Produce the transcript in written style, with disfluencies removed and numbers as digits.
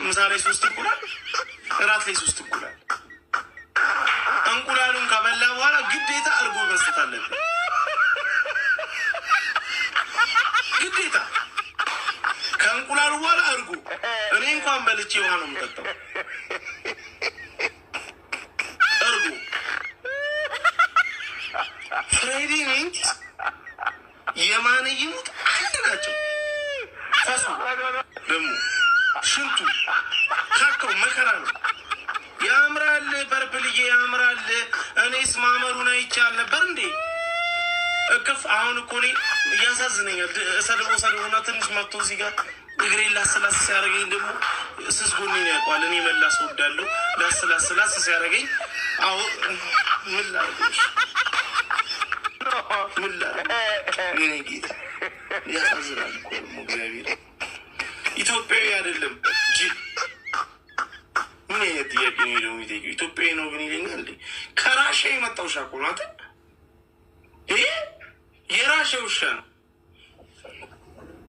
ምሳ ላይ 3 እንቁላል፣ እራት ላይ 3 እንቁላል። እንቁላሉን ከበላ በኋላ ግዴታ እርጎ መስጠት አለብን። ግዴታ ከእንቁላሉ በኋላ እርጎ። እኔ እንኳን በልቼ ውሃ ነው የምጠጣው። እርጎ ፍሬዲ ሚንት የማነ ይሙት አንድ ናቸው። ፈሱ ደግሞ ሽንቱ ካካው መከራ ነው። ያምራል፣ በርብልዬ ያምራል። እኔስ ማመሩን አይቼ አልነበር እንዴ? እቅፍ አሁን እኮ እኔ እያሳዝነኛል። ሰድቦ ሰድቦና ትንሽ መጥቶ እዚህ ጋር እግሬን ላስላስ ሲያደርገኝ ደግሞ ስስ ጎኔን ያውቀዋል። እኔ መላስ እወዳለሁ። ላስላስ ላስ ሲያደርገኝ አሁ ምን ላድርግሽ? ምን ላድርግ? የእኔ ጌታ ያሳዝናል እኮ ደግሞ እግዚአብሔር ኢትዮጵያዊ አይደለም ጅል። ምን አይነት ጥያቄ ነው ደግሞ የሚጠይቀው? ኢትዮጵያዊ ነው ግን ይለኛል እንዴ? ከራሻ የመጣው ውሻ እኮ ነው አንተ። ይሄ የራሻ ውሻ ነው።